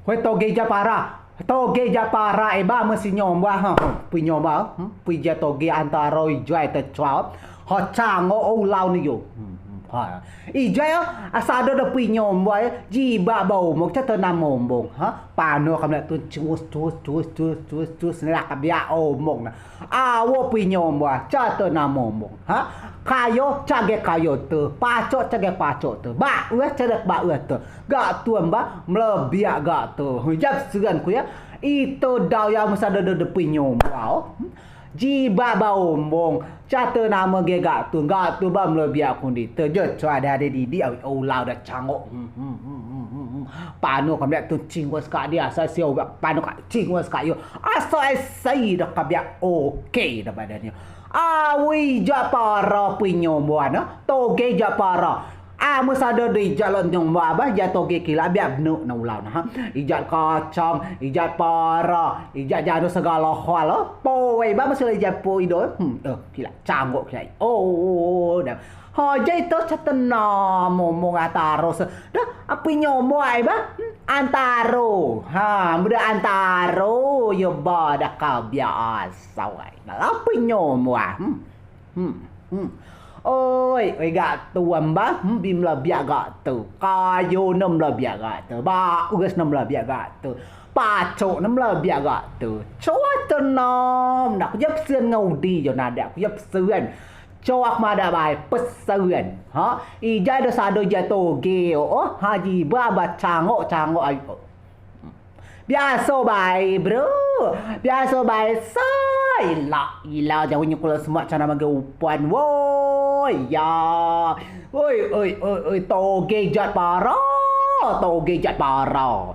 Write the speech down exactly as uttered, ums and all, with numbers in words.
Hoi toge ijai para. Toge ijai para eba mesi nyomba ha. Pui nyomba. Pui ijai toge antaro ijai te coa. Ho cangok ulau ne yo. Ijai yo asado de pui nyomba yo. Jibeak ba omong coa te nam omong ha. Pano kemliak tun cus cus cus cus cus cus ne lak kebiak omong ne. Awo pui nyomba coa te nam omong ha. Kayo coa ge kayo te. Pacok coa ge pacok te. Baes coa ge baes te. Gak tun ba melebiak gak te. Jap segan ku ya. Ite dau ya mesa de de pui nyomba o. Jibeak ba omong coa te nam ge gak tun. Gak tun ba melebiak ku di te. Je coa de ade didik awi ulau de cangok. Pano kemliak tun cingos kak di asai sio pano kak cingos kak yo. Asai sai de kebiak oke de badan yo. Awi ijai para pui nyomba ne. Toge ijai para. Amen sado de ijai lok nyomba ba ijai toge kilak biak benuk ne ulau ne ha. Ijai kacang, ijai para, ijai jano segalo hal o. Poi ba mesi ijai poi do. Hmm, eh, kilak cangok kilak. Oh, dah. Ho jai to coa te nam omong antaro se. Dah, pui nyomba ai ba. Hmm, antaro. Ha, muda antaro yo ba dah kebiak asai. Dah pui nyomba. Hmm. Hmm. Hmm. Oi, oi gak tun ba. Hmm, bi melebiak gak te. Kayo ne melebiak gak te. Baes ne melebiak gak te. Pacok ne melebiak gak te. Coa te nam. Nak ku je pesen ngen udi jo nadeak ku je pesen. Coa madeak bae pesen. Ha, ijai de sado ijai toge o. Ha, jibeak ba cangok cangok ayo. Biaso bae bro. Biaso bae sai. Ila ila jauh nyekul semak cana mage upan. Woi ya. Oi oi oi oi toge ijai para. Toge ijai para.